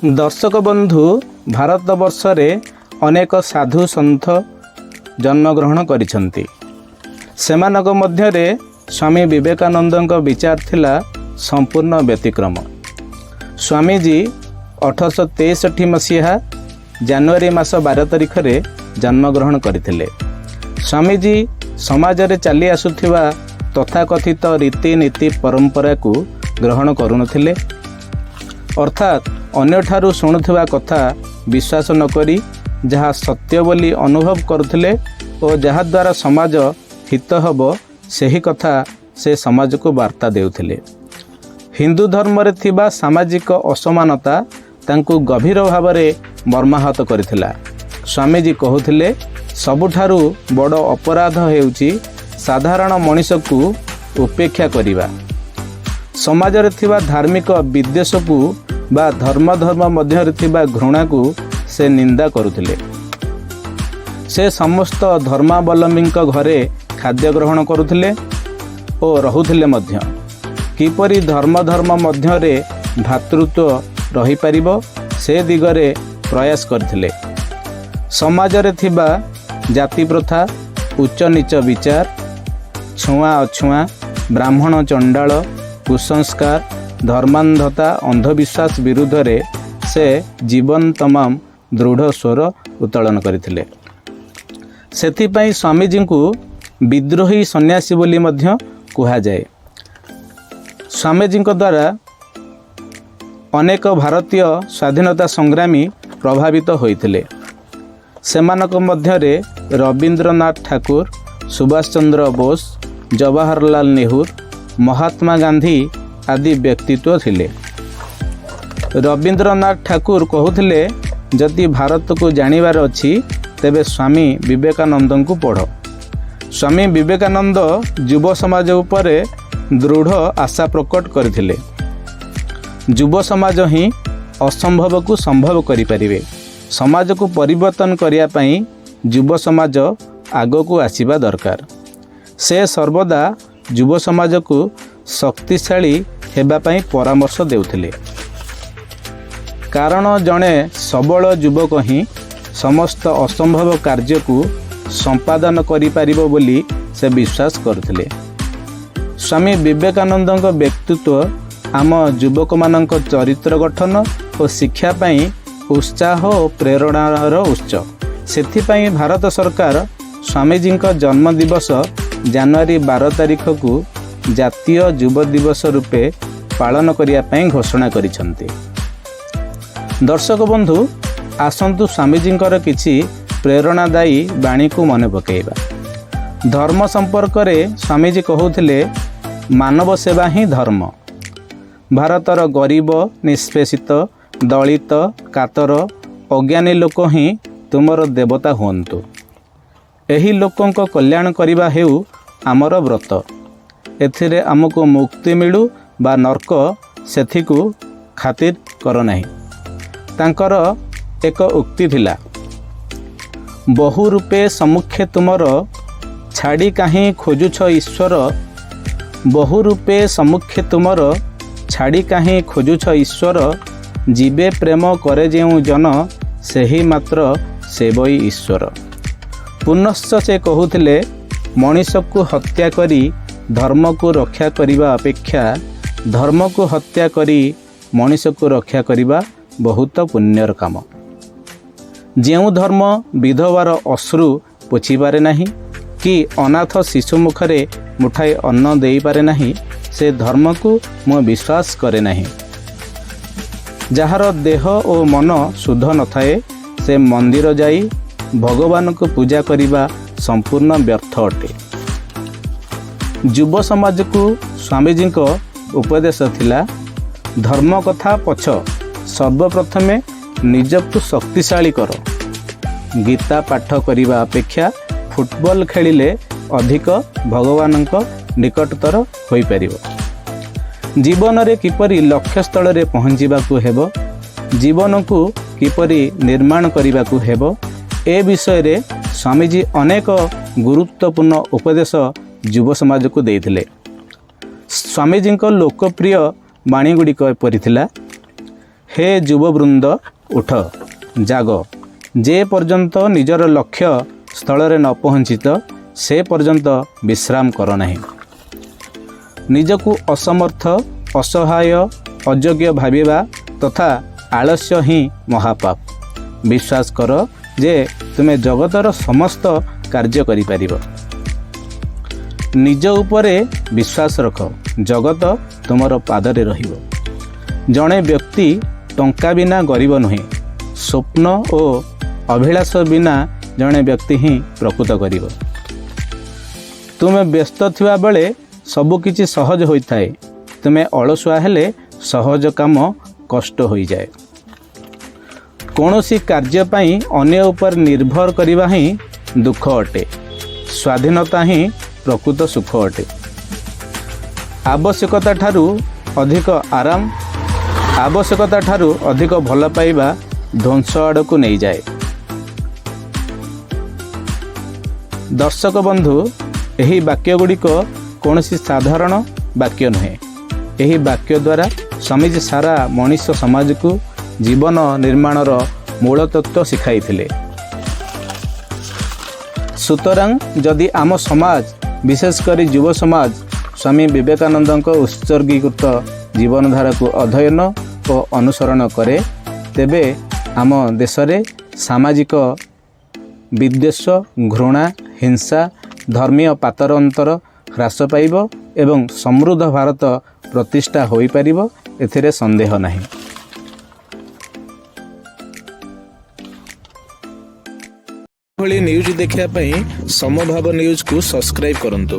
ଦର୍ଶକ ବନ୍ଧୁ, ଭାରତବର୍ଷରେ ଅନେକ ସାଧୁ ସନ୍ଥ ଜନ୍ମଗ୍ରହଣ କରିଛନ୍ତି। ସେମାନଙ୍କ ମଧ୍ୟରେ ସ୍ୱାମୀ ବିବେକାନନ୍ଦଙ୍କ ବିଚାର ଥିଲା ସମ୍ପୂର୍ଣ୍ଣ ବ୍ୟତିକ୍ରମ। ସ୍ୱାମୀଜୀ 1863 ମସିହା ଜାନୁଆରୀ ମାସ 12 ତାରିଖରେ ଜନ୍ମଗ୍ରହଣ କରିଥିଲେ। ସ୍ୱାମୀଜୀ ସମାଜରେ ଚାଲି ଆସୁଥିବା ତଥାକଥିତ ରୀତିନୀତି ପରମ୍ପରାକୁ ଗ୍ରହଣ କରୁନଥିଲେ। ଅର୍ଥାତ୍ ଅନ୍ୟଠାରୁ ଶୁଣୁଥିବା କଥା ବିଶ୍ୱାସ ନକରି ଯାହା ସତ୍ୟ ବୋଲି ଅନୁଭବ କରୁଥିଲେ ଓ ଯାହାଦ୍ୱାରା ସମାଜ ହିତ ହେବ, ସେହି କଥା ସେ ସମାଜକୁ ବାର୍ତ୍ତା ଦେଉଥିଲେ। ହିନ୍ଦୁ ଧର୍ମରେ ଥିବା ସାମାଜିକ ଅସମାନତା ତାଙ୍କୁ ଗଭୀର ଭାବରେ ମର୍ମାହତ କରିଥିଲା। ସ୍ୱାମୀଜୀ କହୁଥିଲେ, ସବୁଠାରୁ ବଡ଼ ଅପରାଧ ହେଉଛି ସାଧାରଣ ମଣିଷକୁ ଉପେକ୍ଷା କରିବା। ସମାଜରେ ଥିବା ଧାର୍ମିକ ବିଦ୍ୱେଷକୁ ବା ଧର୍ମ ଧର୍ମ ମଧ୍ୟରେ ଥିବା ଘୃଣାକୁ ସେ ନିନ୍ଦା କରୁଥିଲେ। ସେ ସମସ୍ତ ଧର୍ମାବଲମ୍ବୀଙ୍କ ଘରେ ଖାଦ୍ୟ ଗ୍ରହଣ କରୁଥିଲେ ଓ ରହୁଥିଲେ ମଧ୍ୟ। କିପରି ଧର୍ମ ଧର୍ମ ମଧ୍ୟରେ ଭ୍ରାତୃତ୍ୱ ରହିପାରିବ, ସେ ଦିଗରେ ପ୍ରୟାସ କରିଥିଲେ। ସମାଜରେ ଥିବା ଜାତି ପ୍ରଥା, ଉଚ୍ଚ ନୀଚ ବିଚାର, ଛୁଆଁ ଅଛୁଆଁ, ବ୍ରାହ୍ମଣ ଚଣ୍ଡାଳ, କୁସଂସ୍କାର, ଧର୍ମାନ୍ଧତା, ଅନ୍ଧବିଶ୍ୱାସ ବିରୁଦ୍ଧରେ ସେ ଜୀବନ ତମାମ ଦୃଢ଼ ସ୍ୱର ଉତ୍ତୋଳନ କରିଥିଲେ। ସେଥିପାଇଁ ସ୍ୱାମୀଜୀଙ୍କୁ ବିଦ୍ରୋହୀ ସନ୍ନ୍ୟାସୀ ବୋଲି ମଧ୍ୟ କୁହାଯାଏ। ସ୍ୱାମୀଜୀଙ୍କ ଦ୍ୱାରା ଅନେକ ଭାରତୀୟ ସ୍ୱାଧୀନତା ସଂଗ୍ରାମୀ ପ୍ରଭାବିତ ହୋଇଥିଲେ। ସେମାନଙ୍କ ମଧ୍ୟରେ ରବୀନ୍ଦ୍ରନାଥ ଠାକୁର, ସୁଭାଷ ଚନ୍ଦ୍ର ବୋଷ, ଜବାହରଲାଲ ନେହେରୁ, ମହାତ୍ମା ଗାନ୍ଧୀ ଆଦି ବ୍ୟକ୍ତିତ୍ୱ ଥିଲେ। ରବୀନ୍ଦ୍ରନାଥ ଠାକୁର କହୁଥିଲେ, ଯଦି ଭାରତକୁ ଜାଣିବାର ଅଛି, ତେବେ ସ୍ୱାମୀ ବିବେକାନନ୍ଦଙ୍କୁ ପଢ଼। ସ୍ୱାମୀ ବିବେକାନନ୍ଦ ଯୁବ ସମାଜ ଉପରେ ଦୃଢ଼ ଆଶା ପ୍ରକଟ କରିଥିଲେ। ଯୁବ ସମାଜ ହିଁ ଅସମ୍ଭବକୁ ସମ୍ଭବ କରିପାରିବେ। ସମାଜକୁ ପରିବର୍ତ୍ତନ କରିବା ପାଇଁ ଯୁବ ସମାଜ ଆଗକୁ ଆସିବା ଦରକାର। ସେ ସର୍ବଦା ଯୁବ ସମାଜକୁ ଶକ୍ତିଶାଳୀ ହେବା ପାଇଁ ପରାମର୍ଶ ଦେଉଥିଲେ, କାରଣ ଜଣେ ସବଳ ଯୁବକ ହିଁ ସମସ୍ତ ଅସମ୍ଭବ କାର୍ଯ୍ୟକୁ ସମ୍ପାଦନ କରିପାରିବ ବୋଲି ସେ ବିଶ୍ୱାସ କରୁଥିଲେ। ସ୍ୱାମୀ ବିବେକାନନ୍ଦଙ୍କ ବ୍ୟକ୍ତିତ୍ୱ ଆମ ଯୁବକମାନଙ୍କ ଚରିତ୍ର ଗଠନ ଓ ଶିକ୍ଷା ପାଇଁ ଉତ୍ସାହ ଓ ପ୍ରେରଣାର ଉତ୍ସ। ସେଥିପାଇଁ ଭାରତ ସରକାର ସ୍ୱାମୀଜୀଙ୍କ ଜନ୍ମ ଦିବସ ଜାନୁଆରୀ 12 ତାରିଖକୁ ଜାତୀୟ ଯୁବ ଦିବସ ରୂପେ ପାଳନ କରିବା ପାଇଁ ଘୋଷଣା କରିଛନ୍ତି। ଦର୍ଶକ ବନ୍ଧୁ, ଆସନ୍ତୁ ସ୍ୱାମୀଜୀଙ୍କର କିଛି ପ୍ରେରଣାଦାୟୀ ବାଣୀକୁ ମନେ ପକାଇବା। ଧର୍ମ ସମ୍ପର୍କରେ ସ୍ୱାମୀଜୀ କହୁଥିଲେ, ମାନବ ସେବା ହିଁ ଧର୍ମ। ଭାରତର ଗରିବ, ନିଷ୍ପେଷିତ, ଦଳିତ, କାତର, ଅଜ୍ଞାନୀ ଲୋକ ହିଁ ତୁମର ଦେବତା ହୁଅନ୍ତୁ। ଏହି ଲୋକଙ୍କ କଲ୍ୟାଣ କରିବା ହେଉ ଆମର ବ୍ରତ। ଏଥିରେ ଆମକୁ ମୁକ୍ତି ମିଳୁ ବା ନର୍କ, ସେଥିକୁ ଖାତିର କର ନାହିଁ। ତାଙ୍କର ଏକ ଉକ୍ତି ଥିଲା, ବହୁ ରୂପେ ସମ୍ମୁଖେ ତୁମର, ଛାଡ଼ି କାହିଁ ଖୋଜୁଛ ଈଶ୍ୱର। ବହୁ ରୂପେ ସମ୍ମୁଖେ ତୁମର, ଛାଡ଼ି କାହିଁ ଖୋଜୁଛ ଈଶ୍ୱର। ଜୀବେ ପ୍ରେମ କରେ ଯେଉଁ ଜନ, ସେହି ମାତ୍ର ସେବଇ ଈଶ୍ୱର। ପୁନଶ୍ଚ ସେ କହୁଥିଲେ, ମଣିଷକୁ ହତ୍ୟା କରି ଧର୍ମକୁ ରକ୍ଷା କରିବା ଅପେକ୍ଷା ଧର୍ମକୁ ହତ୍ୟା କରି ମଣିଷକୁ ରକ୍ଷା କରିବା ବହୁତ ପୁଣ୍ୟର କାମ। ଯେଉଁ ଧର୍ମ ବିଧବାର ଅଶ୍ରୁ ପୋଛିପାରେ ନାହିଁ କି ଅନାଥ ଶିଶୁ ମୁଖରେ ମୁଠାଏ ଅନ୍ନ ଦେଇପାରେ ନାହିଁ, ସେ ଧର୍ମକୁ ମୁଁ ବିଶ୍ୱାସ କରେ ନାହିଁ। ଯାହାର ଦେହ ଓ ମନ ଶୁଦ୍ଧ ନଥାଏ, ସେ ମନ୍ଦିର ଯାଇ ଭଗବାନଙ୍କୁ ପୂଜା କରିବା ସମ୍ପୂର୍ଣ୍ଣ ବ୍ୟର୍ଥ ଅଟେ। ଯୁବ ସମାଜକୁ ସ୍ୱାମୀଜୀଙ୍କ ଉପଦେଶ ଥିଲା, ଧର୍ମ କଥା ପଛ, ସର୍ବପ୍ରଥମେ ନିଜକୁ ଶକ୍ତିଶାଳୀ କର। ଗୀତା ପାଠ କରିବା ଅପେକ୍ଷା ଫୁଟବଲ ଖେଳିଲେ ଅଧିକ ଭଗବାନଙ୍କ ନିକଟତର ହୋଇପାରିବ। ଜୀବନରେ କିପରି ଲକ୍ଷ୍ୟସ୍ଥଳରେ ପହଞ୍ଚିବାକୁ ହେବ, ଜୀବନକୁ କିପରି ନିର୍ମାଣ କରିବାକୁ ହେବ, ଏ ବିଷୟରେ ସ୍ୱାମୀଜୀ ଅନେକ ଗୁରୁତ୍ୱପୂର୍ଣ୍ଣ ଉପଦେଶ ଯୁବ ସମାଜକୁ ଦେଇଥିଲେ। ସ୍ୱାମୀଜୀଙ୍କ ଲୋକପ୍ରିୟ ବାଣୀଗୁଡ଼ିକ ଏପରି ଥିଲା, ହେ ଯୁବବୃନ୍ଦ, ଉଠ, ଜାଗ। ଯେ ପର୍ଯ୍ୟନ୍ତ ନିଜର ଲକ୍ଷ୍ୟ ସ୍ଥଳରେ ନ ପହଞ୍ଚିତ, ସେ ପର୍ଯ୍ୟନ୍ତ ବିଶ୍ରାମ କର ନାହିଁ। ନିଜକୁ ଅସମର୍ଥ, ଅସହାୟ, ଅଯୋଗ୍ୟ ଭାବିବା ତଥା ଆଳସ୍ୟ ହିଁ ମହାପାପ। ବିଶ୍ୱାସ କର ଯେ ତୁମେ ଜଗତର ସମସ୍ତ କାର୍ଯ୍ୟ କରିପାରିବ। ନିଜ ଉପରେ ବିଶ୍ୱାସ ରଖ, ଜଗତ ତୁମର ପାଦରେ ରହିବ। ଜଣେ ବ୍ୟକ୍ତି ଟଙ୍କା ବିନା ଗରିବ ନୁହେଁ, ସ୍ୱପ୍ନ ଓ ଅଭିଳାଷ ବିନା ଜଣେ ବ୍ୟକ୍ତି ହିଁ ପ୍ରକୃତ ଗରିବ। ତୁମେ ବ୍ୟସ୍ତ ଥିବା ବେଳେ ସବୁକିଛି ସହଜ ହୋଇଥାଏ। ତୁମେ ଅଳସୁଆ ହେଲେ ସହଜ କାମ କଷ୍ଟ ହୋଇଯାଏ। କୌଣସି କାର୍ଯ୍ୟ ପାଇଁ ଅନ୍ୟ ଉପରେ ନିର୍ଭର କରିବା ହିଁ ଦୁଃଖ ଅଟେ। ସ୍ୱାଧୀନତା ହିଁ ପ୍ରକୃତ ସୁଖ ଅଟେ। ଆବଶ୍ୟକତା ଠାରୁ ଅଧିକ ଆରାମ, ଆବଶ୍ୟକତା ଠାରୁ ଅଧିକ ଭଲ ପାଇବା ଧ୍ୱଂସ ଆଡ଼କୁ ନେଇଯାଏ। ଦର୍ଶକ ବନ୍ଧୁ, ଏହି ବାକ୍ୟ ଗୁଡ଼ିକ କୌଣସି ସାଧାରଣ ବାକ୍ୟ ନୁହେଁ। ଏହି ବାକ୍ୟ ଦ୍ୱାରା ସ୍ୱାମୀଜୀ ସାରା ମଣିଷ ସମାଜକୁ ଜୀବନ ନିର୍ମାଣର ମୂଳ ତତ୍ତ୍ୱ ଶିଖାଇଥିଲେ। ସୁତରାଂ ଯଦି ଆମ ସମାଜ, ବିଶେଷ କରି ଯୁବ ସମାଜ, ସ୍ୱାମୀ ବିବେକାନନ୍ଦଙ୍କ ଉତ୍ସର୍ଗୀକୃତ ଜୀବନଧାରାକୁ ଅଧ୍ୟୟନ ଓ ଅନୁସରଣ କରେ, ତେବେ ଆମ ଦେଶରେ ସାମାଜିକ ବିଦ୍ୱେଷ, ଘୃଣା, ହିଂସା, ଧର୍ମୀୟ ପାତର ଅନ୍ତର ହ୍ରାସ ପାଇବ ଏବଂ ସମୃଦ୍ଧ ଭାରତ ପ୍ରତିଷ୍ଠା ହୋଇପାରିବ, ଏଥିରେ ସନ୍ଦେହ ନାହିଁ। ଭଳି ନ୍ୟୁଜ୍ ଦେଖିବା ପାଇଁ ସମଭାବ ନ୍ୟୁଜ୍କୁ ସବସ୍କ୍ରାଇବ୍ କରନ୍ତୁ।